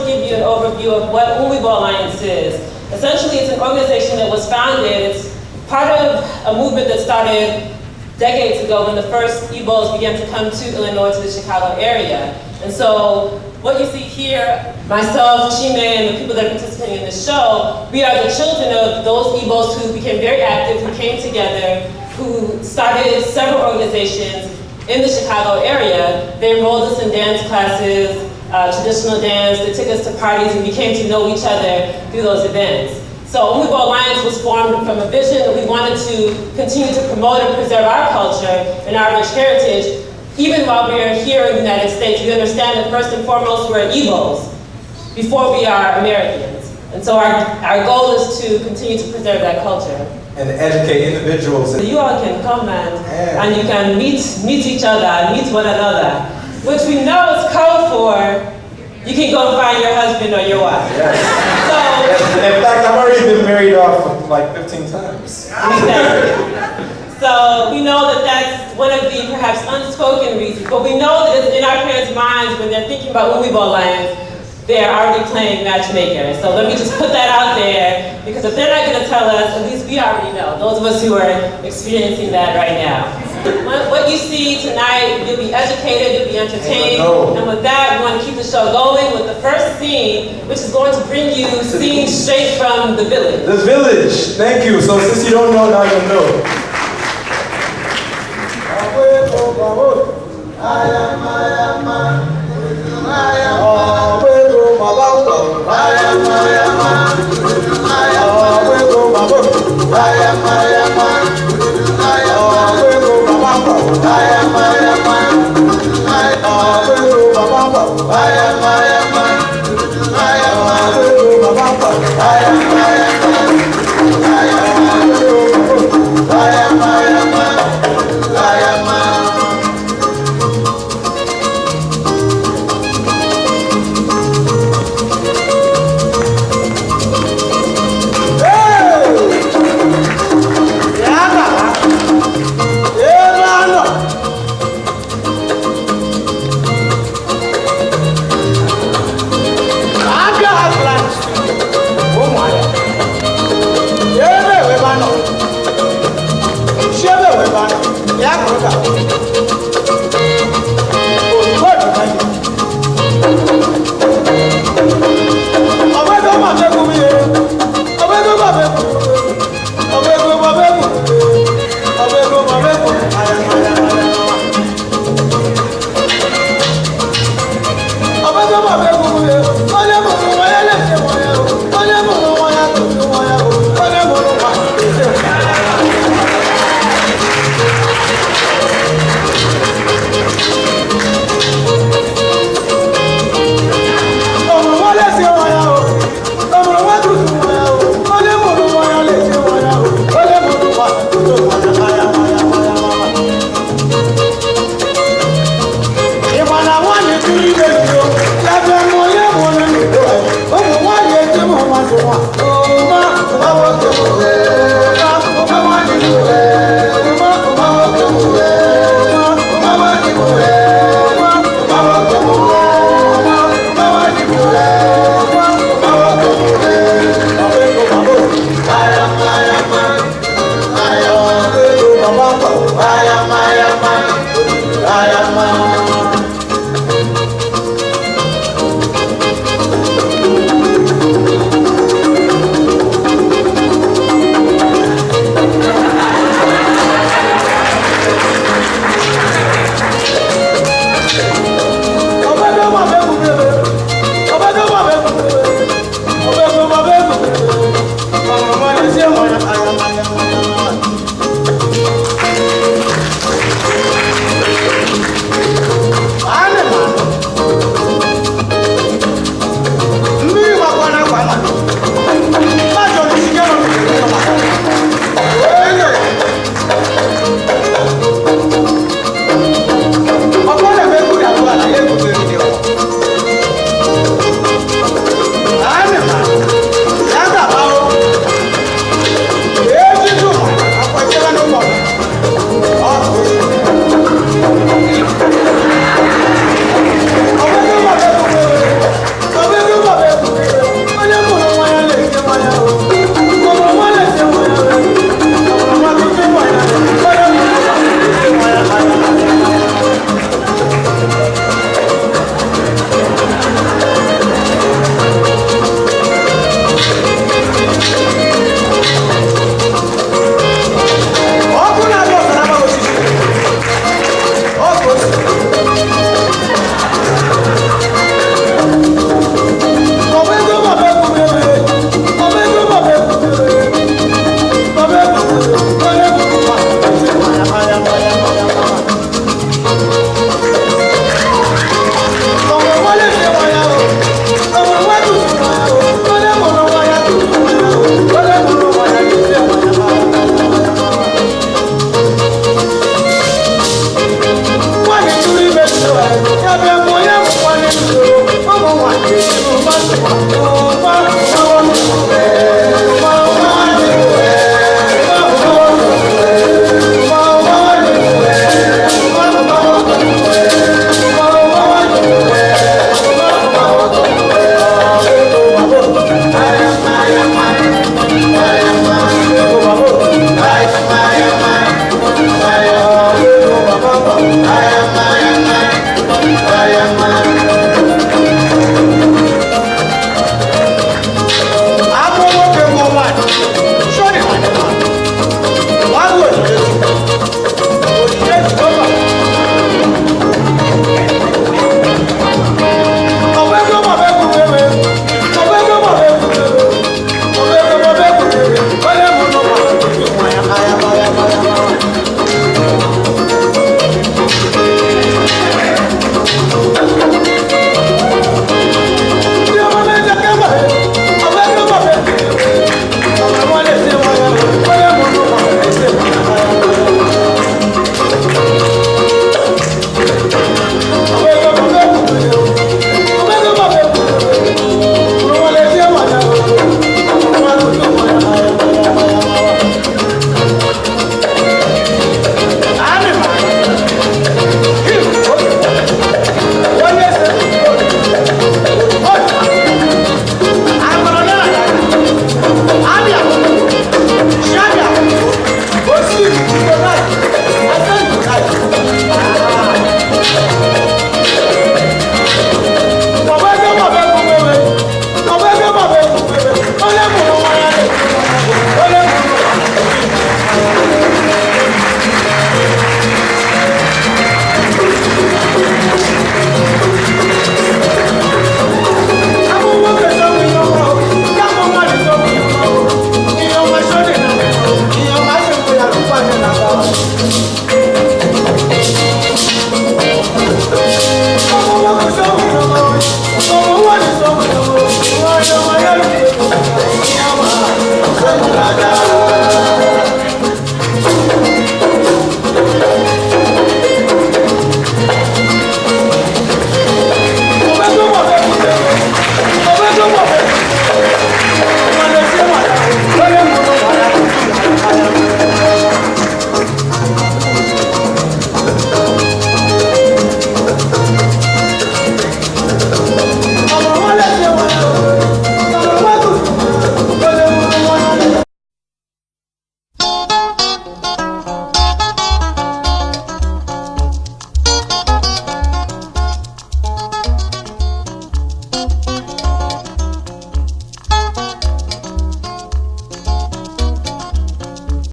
give you an overview of what Umu Igbo Alliance is. Essentially, it's an organization that was founded. It's part of a movement that started decades ago when the first Igbos began to come to Illinois, to the Chicago area. And so what you see here, myself, Chime, and the people that are participating in this show, we are the children of those Igbos who became very active, who came together, who started several organizations in the Chicago area. They enrolled us in dance classes, traditional dance. They took us to parties, and we came to know each other through those events. So Umu Igbo Alliance was formed from a vision that we wanted to continue to promote and preserve our culture and our rich heritage. Even while we are here in the United States, we understand that first and foremost we're Igbos before we are Americans. And so our goal is to continue to preserve that culture. And educate individuals. So you all can come and you can meet each other, meet one another, which we know is code for you can go find your husband or your wife. Yes. So, in fact, I've already been married off like 15 times. Exactly. So we know that that's one of the perhaps unspoken reasons, but we know that it's in our parents' minds when they're thinking about Umu Igbo Alliance, they're already playing matchmaker. So let me just put that out there, because if they're not going to tell us, at least we already know, those of us who are experiencing that right now. What you see tonight, you'll be educated, you'll be entertained, and with that, we want to keep the show going with the first scene, which is going to bring you scenes straight from the village. The village, thank you. So since you don't know, now you know. Thank you.